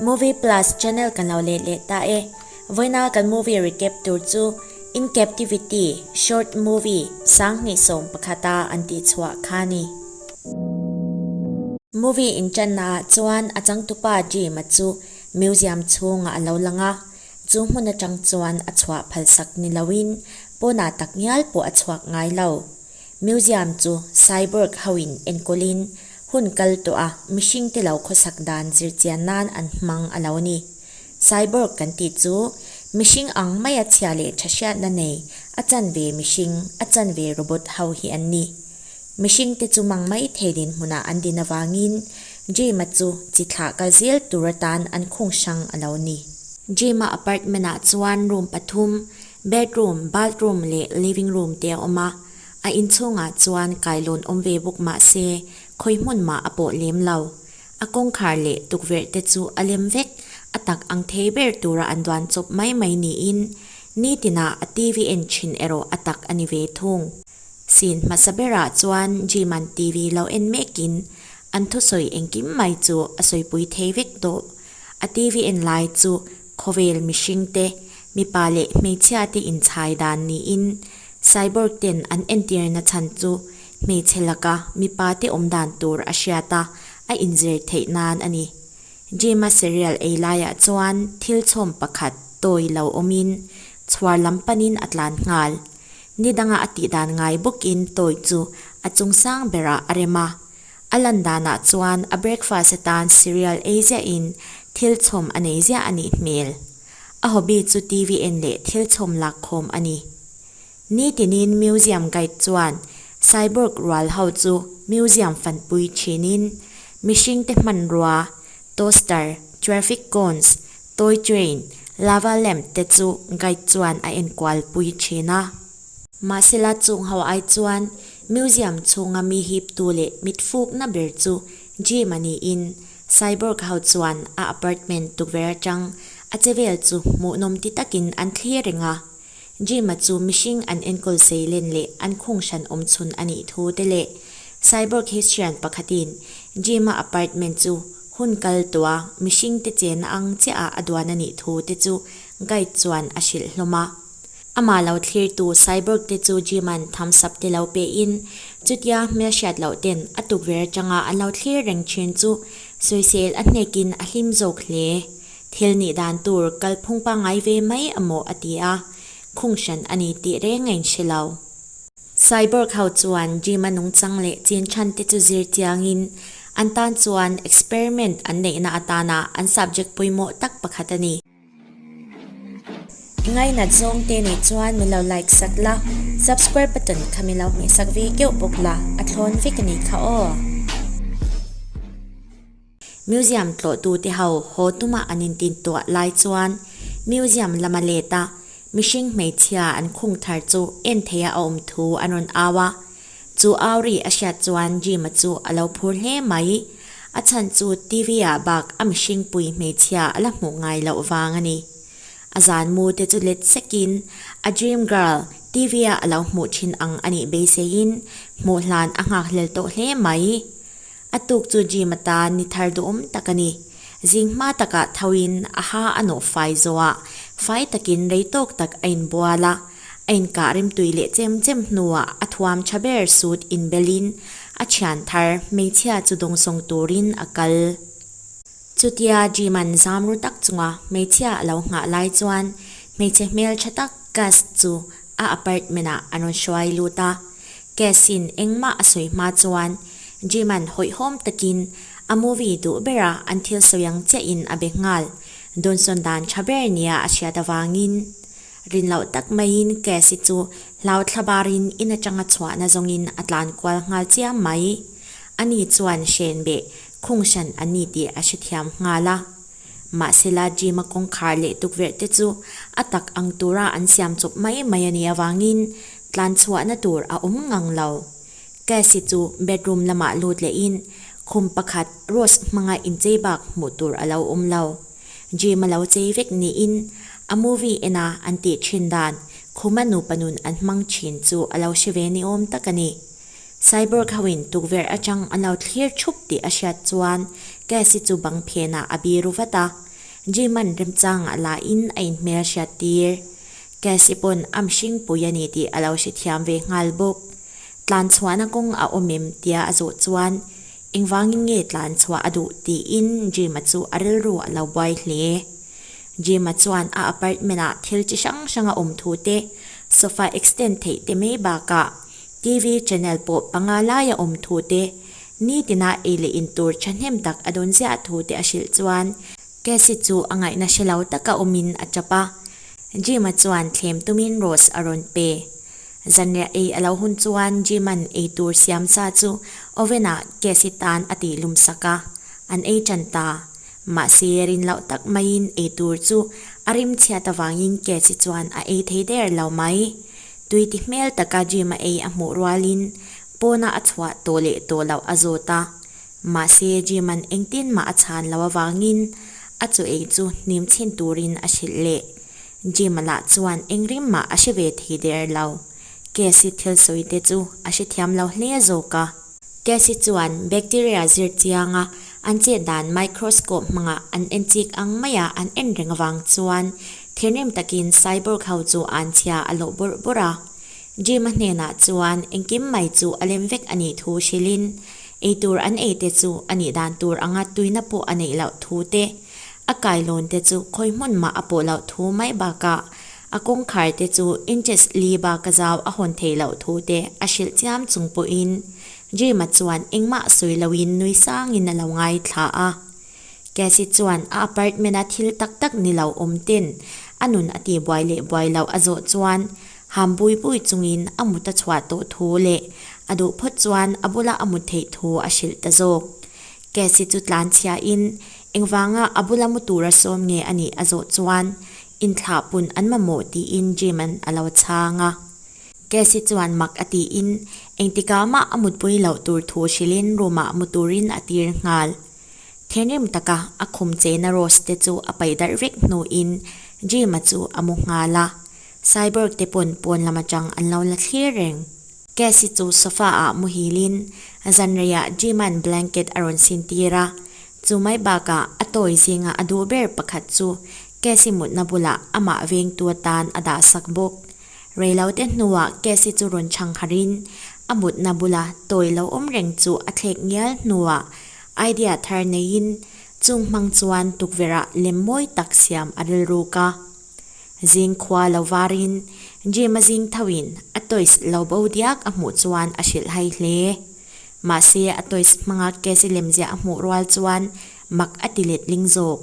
Movie Plus channel kan lo let leh ta e. Vawiina kan movie recap tur chu In Captivity short movie 2011 a an tih chhuah kha a ni. Movie inṭanna ah chuan a changtupa Jim-a chu museum chhungah a lo lang a, chu hmun aṭang chuan a chhuah phalsak ni loin pawnah takngial pawh a chhuak ngai lo. Museum chu cyborg hoin enkawlin hun kal tawh a mihringte lo khawsak dan zirchian nan an hmang a lo ni. Cyborg kan tih chu mihring ang maia chhia leh tha hriatna nei, a chanve mihring, a chanve robot ho hi an ni. Mihringte chu mang mai thei dinhmunah an din avangin Jim-a chu chi thlah kal zel tur atan an khung hrang a lo ni. Jim-a apartment-ah chuan room pathum, bedroom, bathroom leh living room te a awm a. A inchhungah chuan kailawn awm ve bawk mah se khawi hmun mah a pawh lem lo. A kawngkhar leh tukverh te chu a lem vek, a tak ang thei ber tura an duan chawp mai mai niin nitinah a TV en thin erawh a tak a ni ve thung. Scene hmasa berah chuan Jim-a'n TV lo en mekin an thusawi engkim mai chu a sawipui thei vek tawh. A TV en lai chu khawvel mihringte, mipa leh hmeichhiate inchhai dan niin cyborg ten an entirna chhan chu hmeichhe laka mipate awm dan tur a hriat a, a inzir theih nan a ni. Jim-a cereal ei laiah chuan thil chhawm pakhat tawi lo awmin chhuar lam panin a tlan nghal. Ni danga a tih dan ngai bawkin tawi chu a chung sang berah a rem a. A lan danah chuan a breakfast atan cereal ei ziahin thil chhawm a nei ziah a nih hmel. A hobby chu TV en leh thil chhawm lak khawm a ni. Nitinin museum guide chuan cyborg rual ho chu museum fanpui thinin mihringte hmanrua, toaster, traffic cones, toy train, lava lamp te chu guide chuan a enkual pui thin a. Mahsela chung ho ai chuan museum chhunga mi hiptu leh mitfukna ber chu gym a niin cyborg ho chuan a apartment tukverh atang a che vel chu hmuhnawm ti takin an thlir reng a. Gym-a chu mihring an enkawl seilen leh an khung hran awm chhun a nih thu te leh cyborg histrian pakhatin Gym-a apartment chu hun kal tawha mihringte chenna ang chiahah a duan a nih thu te chu guide chuan a hrilh hlawm a. Amah lo thlirtu cyborg te chu Jim-a'n thumbs up te lo pehin chutia hmelhriat loh ten a tukverh atanga an lo thlir reng thin chu sawisel a hnekin a hlim zawk hle. Thil nih dan tur kalphung pangngai ve mai amaw a ti a, khung hran a ni tih reng a inhre lo. Cyborg ho chuan Jim-a nungchang leh chin chhan te chu zir chiangin an tan chuan experiment an neihna atana an subject pawimawh tak pakhat a ni. I ngainat zawng te nih chuan min lo like sak la, subscribe button kha min lo hmeh sak ve keuh bawk la, a thlawn vek a nih kha aw. Museum tlawhtute ho haw tuma an intintuah lai chuan museum lama let a, mihring hmeichhia an khung thar chu en theia a awm thu an rawn au a. Chu au ri a hriat chuan Jim-a chu a lo phur hle mai. A chhan chu TV ah bak a mihring pui hmeichhia a la hmuh ngai loh vang a ni. A zan mu te chu let sekin a dream girl TV ah a lo hmuh thin ang a nih beiseiin hmuh hlan a nghakhlel tawh hle mai. A tuk chu gym atan ni thar duhawm tak a ni. Zing hma takah thoin a ha a nawh fai zawhah fai takin rei tawk tak a inbual a. A inkah rimtui leh chem chem hnuah a thuam tha ber suit inbelin a thian thar hmeichhia chu dawngsawng turin a kal. Chutia gym an zam ru tak chunga hmeichhia a lo nghah lai chuan hmeichhe hmel tha tak Gus chu a apartment ah an rawn hruai lut a. Cass-in engmah a sawi hma chuan Jim-a'n hawihhawm takin a movie duh bera an thil sawi ang chiahin a be nghal. Dawnsawn dan tha ber nia a hriat avangin rin loh tak maiin Cass-i chu hlau thlabarin in atanga chhuahna zawngin a tlan kual nghal chiam mai. Ani chuan hren beh khung hran an ni tih a hrethiam nghal a. Mahsela Jim-a kawngkhar leh tukverh te chu a tak ang tura an siam chawp mai mai a nih avangin tlan chhuahna tur a awm ngang lo. Cassie chu bedroom lamah lut lehin khum pakhat rose hmanga inchei bak hmuh tur a lo awm lo. Jim-a lo chei vek niin a movie ena an tih thin dan khuma nupa nun an hmang thin chu a lo hre ve ni awm tak a ni. Cyborg hoin tukverh atang an lo thlir thup tih a hriat chuan Cassie chu bang phenah a biru vat a. Jim-a'n remchangah lahin a inhmelhriat tir. Cassie pawn a mihring pui a ni tih a lo hrethiam ve nghal bawk. Tlan chhuahna kawng a awm em tia a zawh chuan engvangin nge tlan chhuah a duh tiin Jim-a chu a rilru a lo buai hle. Jim-a chuan a apartment-ah thil chi hrang hrang a awm thu te, sofa extend theih te mai bakah TV channel pawh panga laia awm thu te, nitina ei leh in tur thahnem tak a dawn ziah thu te a hrilh chuan Cassie chu a ngaihna hre lo taka awmin a tap a. Jim-a chuan thlem tumin Rose a rawn pe. Zanriah ei a lo hun chuan Jim-a'n ei tur siam sa chu oven-ah Cassie tan a tih lum sak a, an ei tan ta. Mahse, rin loh tak maiin ei tur chu a rim chhiat avangin Cassie chuan a ei thei der lo mai. Tui ti hmel taka Jim-a ei a hmuh rualin pawna a chhuah tawh leh tawh loh a zawt a. Mahse, Jim-a'n engtin mah a chhan loh avangin a chaw ei chu hnim chhin turin a hrilh leh. Jim-a lah chuan eng rim mah a hre ve thei der lo. Cassie thil sawi te chu a hrethiam lo hle zawk a. Cassie chuan bacteria zir chianga an chet dan microscope hmanga an en chik ang maia an en reng avang chuan thinrim takin cyborg ho chu an chhia a lawh bawrh bawrh a. Jim-a hnenah chuan engkim mai chu a lem vek a nih thu hrilhin eitur an ei te chu a nih dan tur anga tuina pawh a neih loh thu te, a kailawn te chu khawi hmun mah a pawh loh thu mai bakah A kawngkhar te chu inches li bak a zau a hawn theih loh thu te a hrilh chiam chung pawhin Jim-a chuan engmah sawi loin nui sangin a lo ngaithla a. Cassie chuan a apartment-a thil tak tak ni lo awm ten a nun a tih buai leh buai loh a zawh chuan ham bui bui chungin a mut a chhuah tawh thu leh a duh phawt chuan a bula a mut theih thu a hrilh ta zawk. Cassie chu tlanchhiain engvanga a bula mu tura sawm nge a nih a zawh chuan Inthlah pun an mamawh tiin Jim-a'n a lo chhang a. Cassie chuan mak a tiin engtikah mah a mutpui loh tur thu hrilhin room-ah mu turin a tir nghal. Thinrim taka a khum chena Rose te chu a paih darh vek hnuin Jim-a chu a mu nghal a. Cyborg te pawn pawn lam atang an lo la thlir reng. Cassie chu sofa-ah muhilin zanreiah Jim-a'n blanket a rawn sin tir a. Chu mai bakah a toy zinga a duh ber pakhat chu Cassie mutna bulah amah vengtu atan a dah sak bawk. Reilote hnuah Cassie chu rawn chhang harin a mutna bula toy lo awm reng chu a thlek ngial hnuah idea thar neiin chung hmang chuan tukverhah lem mawi tak siam a rilruk a. Zing khua lo varin Jim-a zing thoin a toys lo bo diak a hmuh chuan a hrilh hai hle. Mahse a toys hmanga Cassie lemziah a hmuh rual chuan mak a ti letling zawk.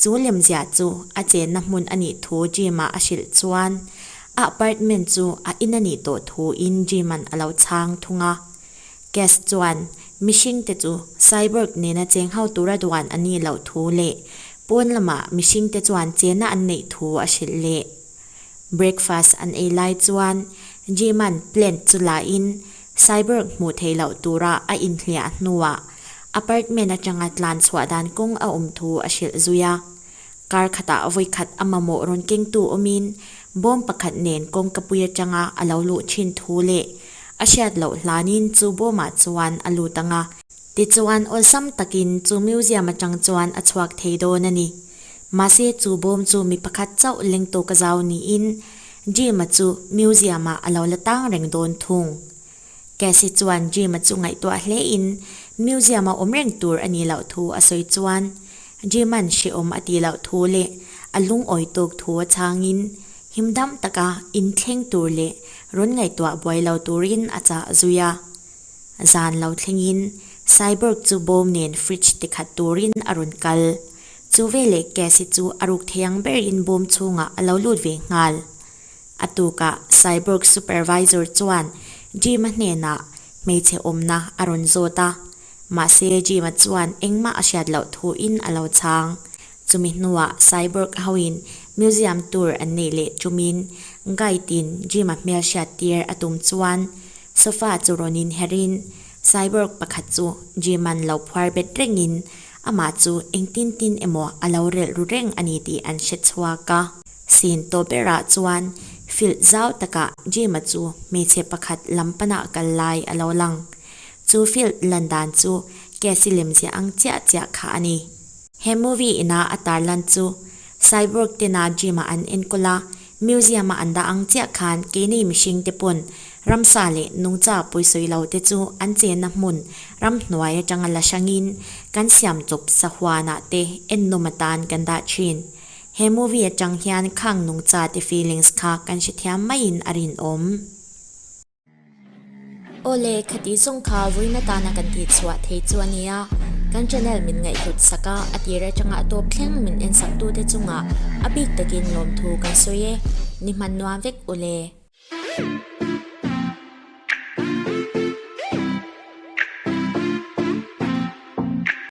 Chu lemziah chu a chenna hmun a nih thu Jim-a a hrilh chuan a apartment chu a in a nih tawh thuin Jim-a'n a lo chhang thung a. Cass chuan mihringte chu cyborg nena cheng ho tura duan a nih loh thu leh pawn lamah mihringte chuan chenna an neih thu a hrilh leh. Breakfast an ei lai chuan Jim-a'n plant chu lahin cyborg hmuh theih loh tura a inhliah hnuah apartment atanga tlan chhuah dan kawng a awm thu a hrilh zui a. Kar khatah vawikhat a mamawh rawn kengtu awmin bawm pakhat nen kawngkapui atanga a lo luh thin thu leh a hriat loh hlanin chu bawmah chuan a lut ang a. Tichuan awlsam takin chu museum atang chuan a chhuak thei dawn a ni. Mahse chu bawm chu mi pakhat chauh leng tawk a zau niin Jim-a chu museum-ah a lo la tang reng dawn thung. Cassie chuan Jim-a chu ngaihtuah hlein museum-a awm reng tur a nih loh thu a sawi chuan Jim-a'n hrehawm a tih loh thu leh a lungawi tawk thu a chhangin himdam taka inthleng tur leh rawn ngaihtuah buai lo turin a chah zui a. Zan lo thlengin Cyborg chu bawm nen fridge tikhat turin a rawn kal. Chu veleh Cassie chu a ruk thei ang berin bawm chhungah a lo lut ve nghal. A tukah Cyborg supervisor chuan Jim-a hnenah hmeichhe awmna a rawn zawt a, mahse Jim-a chuan engmah a hriat loh thuin a lo chhang. Chumi hnuah Cyborg hoin museum tour an neih leh tumin guide-in Jim-a hmel hriat tir a tum chuan sofa chu rawn inherin Cyborg pakhat chu Jim-a'n lo phuar bet rengin amah chu engtin tin emaw a lo relh ru reng a ni tih an hre chhuak a. Sin tawh berah chuan field zau takah Jim-a chu hmeichhe pakhat lam panah kal lai a lo lang. Chu field lan dan chu Cassie lem ziah ang chiah chiah kha a ni. He movie ina a tarlan chu Cyborg tena gym ah an enkawl a, museum a an dah ang chiah khan keini mihring te pawn ramsa leh nungcha pawisawi lo te chu an chenna hmun ramhnuai atanga la hrangin kan siam chawp sahuanah te ennawm atan kan dah thin. He movie atang hian khang nungcha te feelings kha kan hrethiam maiin a rinawm. Awle, khati zawng kha vawiin atana kan tih chhuah thei chu a nia. Kan channel min ngaihhlut sak a, a tir atanga a tawp thleng min en sak tute chungah a bik takin lawmthu kan sawi e. Ni hman nuam vek ule.